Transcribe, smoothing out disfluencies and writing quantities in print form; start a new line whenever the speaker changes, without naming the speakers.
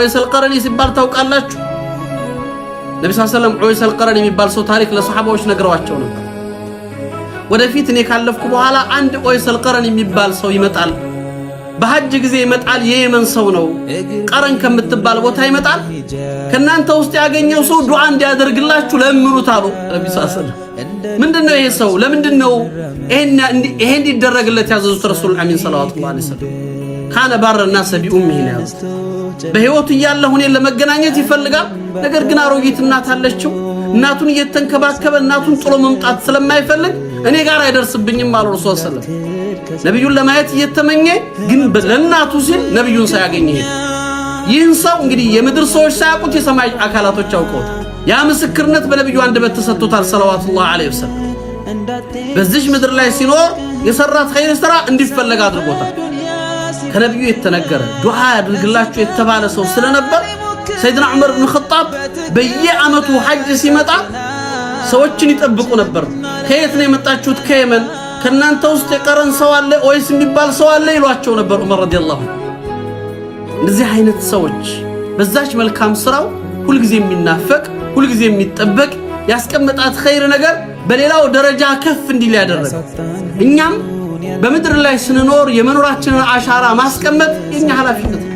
ኦይሰል ቀረኒ ሲባል ታውቃላችሁ? ነቢ ስ ሰለም ኦይሰል ቀረኒ የሚባል ሰው ታሪክ ለሰሓባዎች ነግረዋቸው ነበር። ወደፊት እኔ ካለፍኩ በኋላ አንድ ኦይሰል ቀረን የሚባል ሰው ይመጣል። በሐጅ ጊዜ ይመጣል። የየመን ሰው ነው። ቀረን ከምትባል ቦታ ይመጣል። ከናንተ ውስጥ ያገኘው ሰው ዱዓ እንዲያደርግላችሁ ለምኑት አሉ ነቢ ስ ሰለም። ምንድነው ይሄ ሰው? ለምንድነው ይሄ እንዲደረግለት ያዘዙት? ረሱል አሚን صلوات الله عليه وسلم كان أبر الناس بأمه ነው ያሉት። በህይወቱ እያለ እኔን ለመገናኘት ይፈልጋል። ነገር ግን አሮጊት እናት አለችው። እናቱን እየተንከባከበ እናቱን ጥሎ መምጣት ስለማይፈልግ እኔ ጋር አይደርስብኝም አሉ ረሱል ሰለም። ነቢዩን ለማየት እየተመኘ ግን ለእናቱ ሲል ነቢዩን ሳያገኝ ይሄድ። ይህን ሰው እንግዲህ የምድር ሰዎች ሳያውቁት የሰማይ አካላቶች አውቀውታል። ያ ምስክርነት በነቢዩ አንደበት ተሰጥቶታል صلوات الله عليه وسلم። በዚህ ምድር ላይ ሲኖር የሰራት ኸይር ስራ እንዲፈለግ አድርጎታል። ከነቢዩ የተነገረ ዱዓ ያድርግላችሁ የተባለ ሰው ስለነበር ሰይድና ዑመር ብን ኸጣብ በየዓመቱ ሐጅ ሲመጣ ሰዎችን ይጠብቁ ነበር። ከየት ነው የመጣችሁት? ከየመን። ከእናንተ ውስጥ የቀረን ሰው አለ ወይስ የሚባል ሰው አለ ይሏቸው ነበር ዑመር رضي الله عنه። እንደዚህ አይነት ሰዎች በዛች መልካም ስራው ሁልጊዜ የሚናፈቅ፣ ሁልጊዜ የሚጠበቅ፣ ያስቀመጣት ኸይር ነገር በሌላው ደረጃ ከፍ እንዲል ያደረገ፣ እኛም በምድር ላይ ስንኖር የመኖራችንን አሻራ ማስቀመጥ የኛ ኃላፊነት ነው።